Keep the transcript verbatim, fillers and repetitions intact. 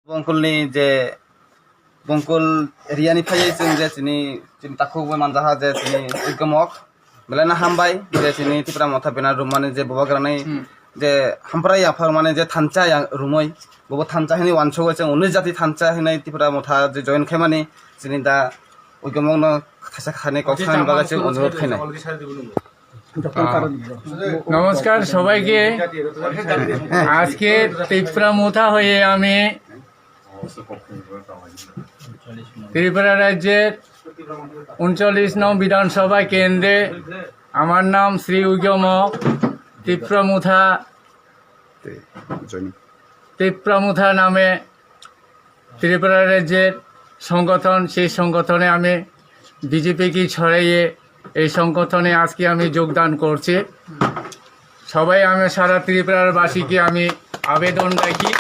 Bongkol ni je Bongkol area ni phaiwi chwng je chini, chini takhuk bai manjaha je chini Ugomok. Belai no hambai je chini Tipra Motha banner rwmani je bubagrani je hamprai yaphar mani je thansa ya rwmwi, bobo thansa hinwi uansukwi chwng unis jati thansa hinwi Tipra Motha je join khaimani chini da Ugomok no thaisa khani kok sanani bagwi chwng onurodh khainai. নমস্কার সবাইকে। আজকে তিপ্রা মুথা হয়ে আমি ত্রিপুরা রাজ্যের ঊনচল্লিশ নং বিধানসভা কেন্দ্রে আমার নাম শ্রী উগমক তিপ্রা মুথা, তিপ্রা মুথা নামে ত্রিপুরা রাজ্যের সংগঠন, সেই সংগঠনে আমি বিজেপিকে ছড়াইয়ে এই সংগঠনে আজকে আমি যোগদান করছি। সবাই আমি সারা ত্রিপুরার বাসীকে আমি আবেদন রাখি,